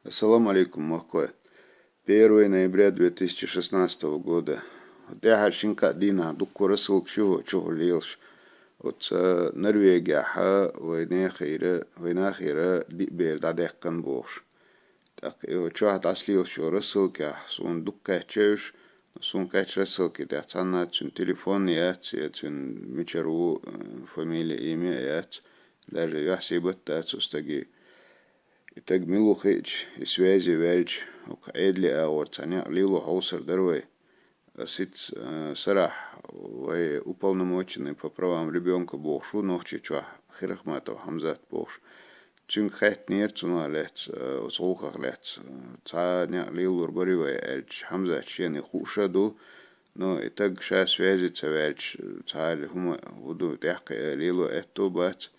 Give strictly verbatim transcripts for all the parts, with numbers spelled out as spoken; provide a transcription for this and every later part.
Ассаламу алейкум, махкой. Первое ноября две тысячи шестнадцатого года. ТӀехьа шин кхаъ дийнахь дуккха рассылкаш ю хӀокху чухула лелаш. Оцу Норвегехь вай нахера, вай нахера диъ бер дӀадаьккхина бохуш. ТӀаккха и чохь дӀасалелаш йолу рассылкехь суна дукха кхаьчна уьш, суна кхаьчна рассылки тӀехь цхьанна цуьнан телефон яц, я цуьнан мичара ву, э, фамилия, имя яц, даже юьхь-сибат дац оцу стаге. И таг мила ву хиъча, и связи ваьлча, хӀокху Ӏедале агӀор цхьа некъ лело хьовсур дара вай. Ас иц, э, сарахь вай уполномоченный по правам ребёнка бохуш ву Нохчийчохь, Хирахматов Хьамзат бохуш. Цуьнга хаьттинера цунах лаьцна, э, оцу гӀуллакхах лаьцна, э, цхьа некъ лелор барий вай аьлча, Хьамзат шена хууш а ду, но и таг ша связи ца ваьлча, цхьа а хӀума хӀун ду тӀехь кхиа лело аьтто бац.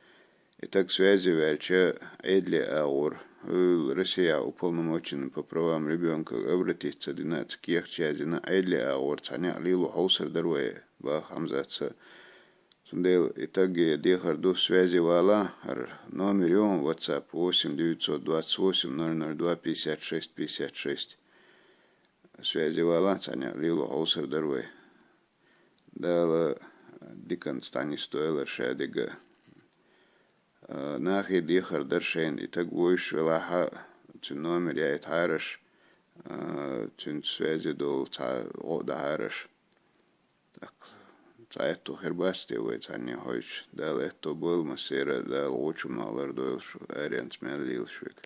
И таг связи ваьлча, Ӏедале агӀор, хьуьлла Россия уполномоченный по правам ребёнка обратиться дина, цу кехаташ яздина, Ӏедале агӀор цхьа некъ лело хьовсур дара вай, баха Хьамзатса. Цундела и таг дехар ду, связи вала, хӀара номер ю WhatsApp восемь девятьсот двадцать восемь ноль ноль два пятьдесят шесть пятьдесят шесть. Связи вала, цхьа некъ лело хьовсур дара вай. Дала диканца дӀанисдойла ша дерг. А, нахе дехар дара шайна, и таг вуьйш велахь а, цуьнан номер яйтахьара аш, а, цуьнца связи долу цхьа гӀо а дахьара аш. ТӀаккха цхьа аьтто хир бац те вай цхьанне хьоьжуш? Дала аьтто бойла массеран а, Дала гӀо чу ма лардойла шу, аренца мел лелаш верг.